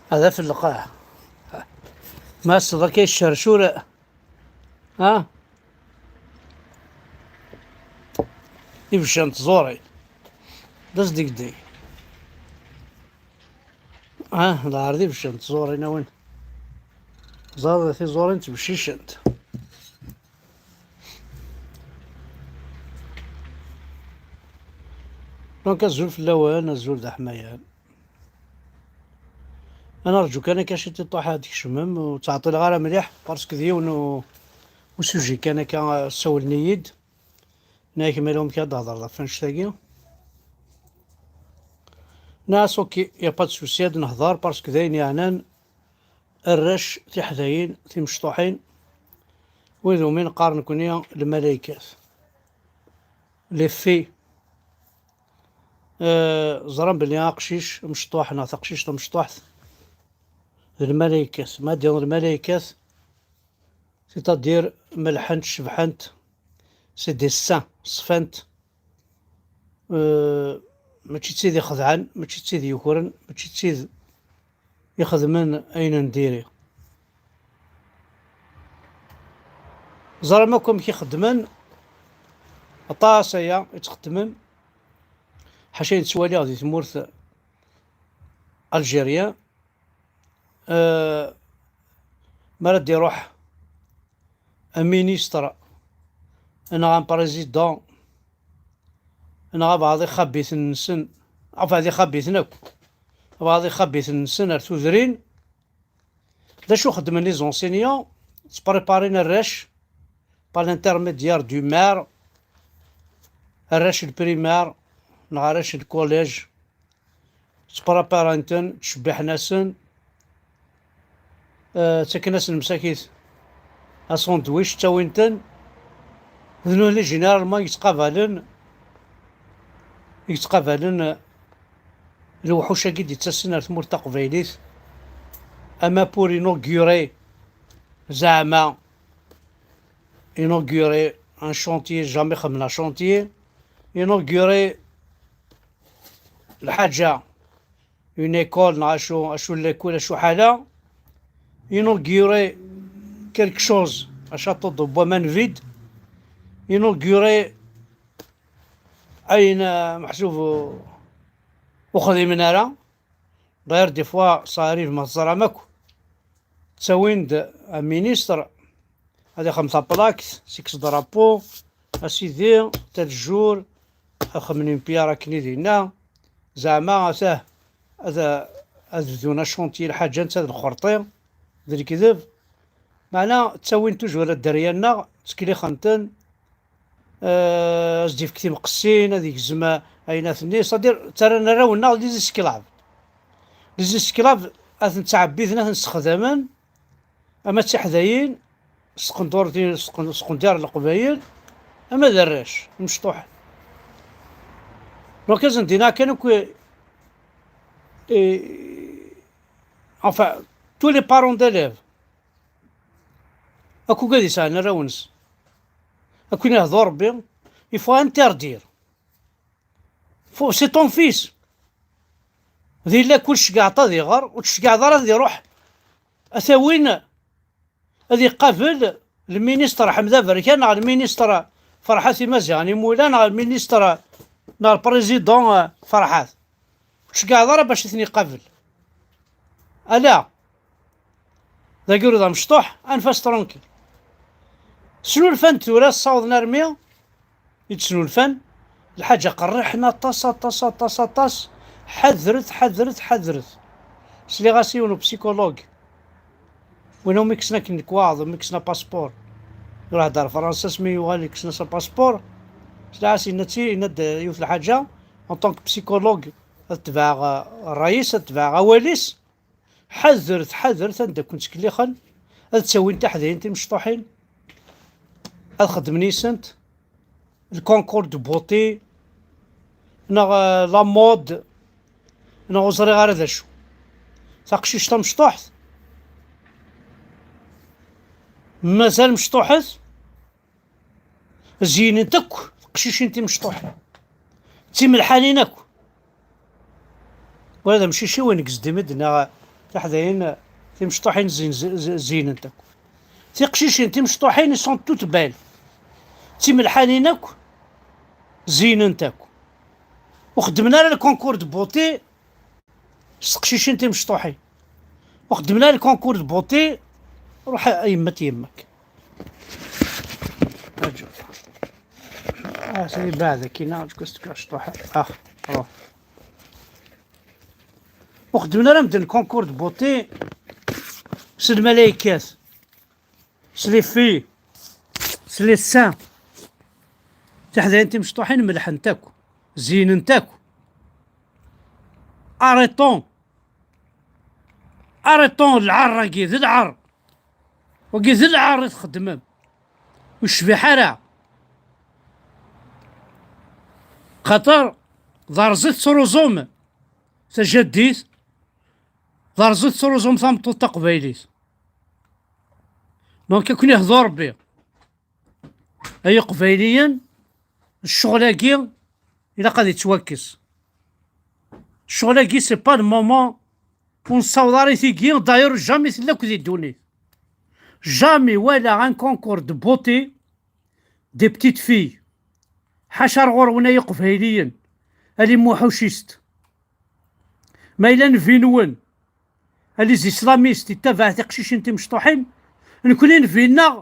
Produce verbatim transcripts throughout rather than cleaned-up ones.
Ad af lqaɛ. Ma ass-d akka yeccercur, ha? Ibeccan tẓurin. D as-d-igdey. Ha, d ɛerḍ ibeccan tẓurin, a win. Ẓer tiẓurin ttbeccicent. Donc, azul fell-awen, azul d aḥmayan. Ad nerǧu kan akka ciṭ i ṭṭuḥ ad tkecmem, ur ttɛeṭṭileɣ ara mliḥ, parce que d yiwen u-, usujet kan akka, ssawlen-iyi-d. Nniɣ-ak ma yella wamek ad d-hedreḍ ɣef annect-agi. Nniɣ-as, ok, y a pas de souci, ad nehder, parce que d ayen yeɛnan arrac, tiḥdayin, timecṭuḥin, wid umi neqqar nekni lmalaykat. Les filles. Euh, ẓran belli aqcic amecṭuḥ neɣ taqcict tamecṭuḥt d lmalaykat. Ma d-yenɣ lmalaykat, c'est-à-dire melḥent, cebḥent, c'est des saints, ṣfant. Euh, mačči d tid ixedɛen, mačči d tid yukren, mačči d tid ixedmen ayen n diri. Ẓram akk amek i xeddmen, aṭas aya i ttxeddmen, ḥaca ayen ttwaliɣ di tmurt algérien. Euh, mi ara d-iruḥ un ministre neɣ un président neɣ abɛaḍ ixabiten-nsen, abɛaḍ ixabiten akk, abɛaḍ ixabiten-nsen ar tudrin. D acu xeddmen les enseignants? Ttpreparin arrac par l'intermédiaire du maire, arrac n primaire neɣ arrac n collège. Ttpreparin-ten, ttcebbiḥen-asen, eh, ttaken-asen msakit, asandwich, ttawin-ten. D nutni généralement yettqabalen, yettqabalen, eh, lewḥuc-agi d-yettasen ar tmurt taqbaylit, ama pour inaugurer, zeɛma inaugurer un chantier, jamais xedmen un chantier, inaugurer lḥaǧa, une école, neɣ acu, acu n l'école, acu ḥala, inaugurer quelque chose, un château de bois, même vide, inaugurer ayen, euh, meḥsub ur xdimen ara. D'ailleurs, des fois, ça arrive, ma teẓram akk, ttawin-d un ministre, ad ixdem taplakt, six drapeau, a sidi, tel jour, ad xedmen une pierre akken i dinna, zeɛma atah ad, ad bdun achantier, lḥaǧa netta d lxerṭi, d lekdeb. Meɛna ttawin toujours ar dderya-nneɣ, ttkellixen-ten, eh, ad s-d-yefk timqessin, ad yegzem, eh, ayennat-nni, c'est-à-dire ttarran arraw-nneɣ d les esclaves. Les esclaves ad ten-ttɛebbiden, ad ten-ssexdamen, ama d tiḥdayin, sqendur-, sqen-, sqendir leqbayel, ama d arrac, imecṭuḥen. Donc, ad sen-d-iniɣ kan akk, eh, enfin, tous les parents d'élèves, akk ugad yesɛan arraw-nsen, akk i ihder Rebbi, il faut interdire. Faut, c'est ton fils. D illa kul tceggɛeḍ ad iɣer, ur tceggɛeḍ ara ad iruḥ ad t-awin, ad iqabel lministr Ḥmed Aberkan neɣ lministr Ferḥat Imaziɣen Imula neɣ lministr neɣ lprésident, eh, Ferḥat. Ur tceggɛeḍ ara bac i ten-iqabel. Ala. Dagi ur d amecṭuḥ, anef-as tranquille. Snulfan tura, ssawḍen armi i d-snulfan, lḥaǧa qerriḥen aṭas, aṭas, aṭas, aṭas. Ḥadret, ḥadret, ḥadret. Sliɣ-as i yiwen upsikulug. Win umi kksen akken lekwaɣeḍ, umi kksen apaspuṛ. Iruḥ-d ar Fransa, asmi yuɣal kksen-as apaspuṛ. Sliɣ-as yenna-tt-, yenna-d yiwet lḥaǧa, en tant que psychologue, ad tebɛeɣ, eh, ṛṛay-is, ad tebɛeɣ awal-is. Ḥadret, ḥadret anda ken-ttkellixen, ad ttawin tiḥdayin timecṭuḥin, ad xeddmen yis-sent le concours de beauté, neɣ, euh, la mode, neɣ ur ẓriɣ ara d acu. Taqcict tamecṭuḥt mazal mecṭuḥet, Zeyyinent akk teqcicin timecṭuḥin. D timelḥanin akk. Wala d amcic-iw i neggez-d imi d-nniɣ, Tiḥdayin timecṭuḥin zin-, z-, z-, zinent akk. Tiqcicin timecṭuḥin sont toutes belles. Timelḥanin akk zinent akk. Ur xeddmen ara le concours de beauté s teqcicin timecṭuḥin. Ur xeddmen ara le concours de beauté, ruḥ a yemma-t yemma-k. Aǧu. Ah, c'est بعد كينا، je pense que je طاح. Ah, روح. Ur xeddmen ara medden concours de beauté s lmalaykat, s les filles, s les saints. Tiḥdayin timecṭuḥin melḥent akk, zinent akk. Arrêtons. Arrêtons lɛar-agi, d lɛar. Wagi d lɛar i txeddmem. Ur yecbiḥ ara. Xaṭer d arẓi tettruẓum tajaddit, d arẓi tettruẓum tameṭṭut taqbaylit. Donc, ad ken-ihdu Rebbi. Ay Iqbayliyen, ccɣel-agi ilaq ad yettwakkes. Ccɣel-agi, c'est pas le moment ur nessaweḍ ara i tigi, d'ailleurs, jamais tella akk di ddunit. Jamais walaɣ un concours de beauté des petites filles. Ḥaca ar ɣur-wen ay Iqbayliyen, a les muḥucistes. Ma yella nnbi-nwen, a les islamistes, yettabaɛ tiqcicin timecṭuḥin, nekni nnbi-nneɣ,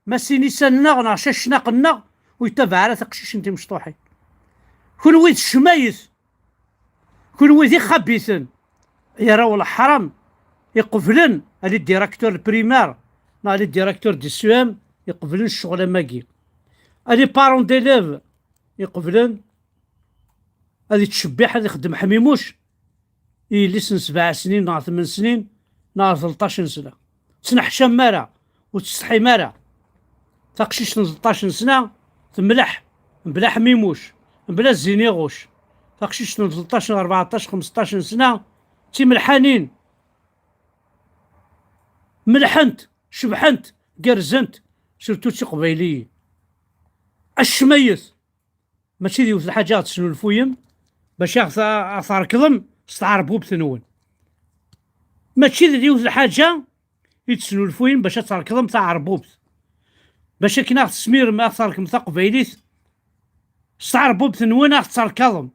ma sin isan-nneɣ neɣ cacnaq-nneɣ, ur yettabaɛ ara tiqcicin timecṭuḥin. Kunwi d ccmayet, kunwi d ixabiten, ay arraw n leḥram, iqeblen a les directeurs primaires neɣ a les directeurs de C E M, iqeblen ccɣel am wagi. A les parents d'élèves, iqeblen ad yettcebbiḥ, ad ixeddem ḥmimuc i yelli-s n sebɛa snin neɣ tmen snin neɣ tleṭṭac n sna. Ur tettneḥcam ara, ur tettsetḥim ara. Taqcict n tleṭṭac n sna temleḥ, mebla ḥmimuc, mebla zzin iɣuc. Taqcict n tleṭṭac, rbeɛṭac, xmesṭac n sna d timelḥanin. Melḥent, cebḥent, gerrzent, surtout d tiqbayliyin. Acmayet. Mačči d yiwet lḥaǧa ad tesnulfuyem bac ad ɣ-t-, ad ɣ-trekḍem s tɛerbubt-nwen. Mačči d yiwet lḥaǧa i tesnulfuyem bac ad trekḍem taɛerbubt. Bac akken ad ɣ-tesmirem, ad ɣ-terkem taqbaylit s tɛerbubt-nwen, ad ɣ-terkaḍem.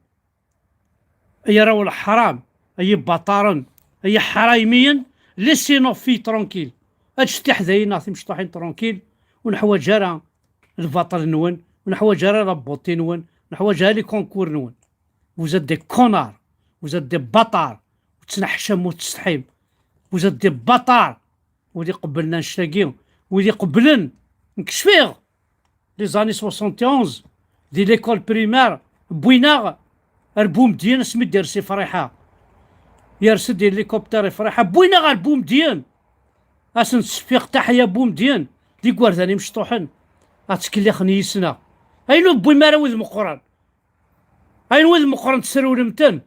Ay arraw n leḥram, ay ibaṭaren, ay iḥraymiyen, laissez nos filles tranquilles. Ad ǧǧet tiḥdayin neɣ timecṭuḥin tranquilles, ur neḥwaǧ ara lbaṭel-nwen, ur neḥwaǧ ara la beauté-nwen, ur neḥwaǧ ara les concours-nwen. Vous êtes des connards, vous êtes des bâtards, ur tettneḥcam, ur tettsetḥim. Vous êtes des bâtards. Wid iqebblen annect-agi, wid iqebblen, nekk cfiɣ, les années soixante et onze, di l'école primaire, wwin-aɣ ar Boumediene asmi d-ires i Friḥa. Yers-d hélicoptère i Friḥa, wwin-aɣ ar Boumediene. Ad sen-tseffiɣ Taḥya Boumediene, d igerdan imecṭuḥen, ad ttkellixen yis-neɣ. Ayen ur tewwim ara wid meqqren. Ayen wid meqqren tesrewlem-ten.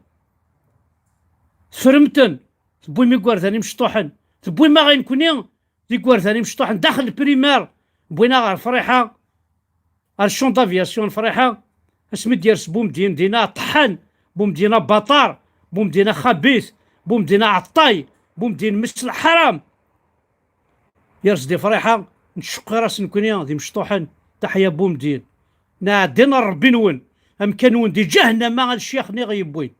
Teffrem-ten. Tewwim igerdan imecṭuḥen. Tewwim-aɣ i nekni d igerdan imecṭuḥen daxel primaire. Wwin-aɣ ɣer Friḥa, ar champ d'aviation n Friḥa. Asmi d-yers Boumediene dinna ṭṭḥan, Boumediene abaṭar, Boumediene axabit, Boumediene aɛeṭṭay, Boumediene mmi-s n leḥram. Yers di Friḥa, ntceqqir-as nekni d imecṭuḥen, Taḥya Boumediene. Nɛeddi n Ṛebbi-nwen, amkan-nwen di ǧahennama, a lecyax-nni ɣ-yewwin.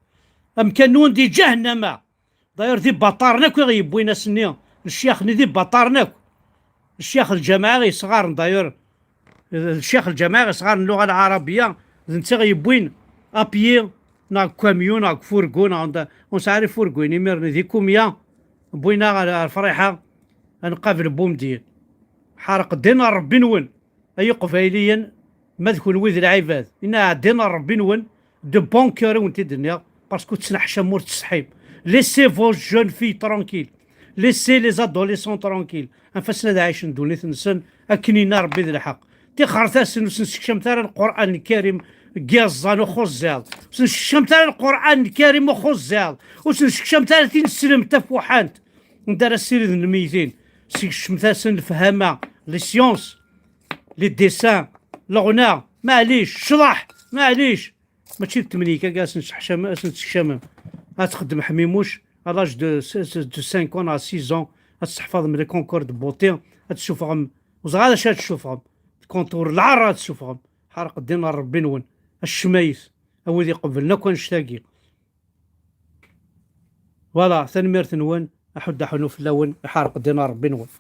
Amkan-nwen di ǧahennama. D'ailleurs, d ibaṭaren akk i ɣ-yewwin ass-nni, lecyax-nni d ibaṭaren akk. Lecyax lǧameɛ i ɣ-yesɣaren, d'ailleurs, lecyax lǧameɛ i ɣ-yesɣaren lluɣa lɛarabiya, d netta i ɣ-yewwin à pied, neɣ deg kamyun, neɣ deg furgu, neɣ anda, ur nesɛi ara ifurguyen imiren, di kumya, wwin-aɣ ar, ar Friḥa, ad nqabel Boumediene. Ḥerq ddin n Ṛebbi-nwen, ay Iqbayliyen, ma d kunwi d lɛibad, inna ddin n Ṛebbi-nwen, de bon cœur i wen-t-id-nniɣ, parce que ur tettneḥcam, ur tettsetḥim. Laissez vos jeunes filles tranquilles. Laissez les adolescents tranquilles. Anef-asen ad ɛicen ddunit-nsen akken yenna Ṛebbi d lḥeqq. Tixret-asen, ur sen-sekcamet ara Lqur'an Lkarim deg yiẓẓan uxuẓẓiḍ. Ur sen-sekcamet ara Lqur'an Lkarim uxuẓẓiḍ. Ur sen-sekcamet ara tineslemt tafuḥant anda ara ssiriden lmeytin. Sekcemt-asen lefhama, les sciences, les dessins, leɣna, maɛlic, ccḍeḥ, maɛlic. Mačči d tmenyikt-agi ad sen-tessekcamem, ad txeddem Ḥmimuc, à l'âge de, de cinq ans à six ans, ad tesseḥfaḍem les concours de beauté, ad tessufɣem, ur ẓriɣ ara acu ad tessufɣem, contre lɛar ad tessufɣem, ḥarq ddin n Ṛebbi-nwen, acmayet, a wid iqeblen akk annect-agi. Voilà, tanemmirt-nwen, aḥuddu aḥunnu fell-awen, iḥarq ddin n Ṛebbi-nwen.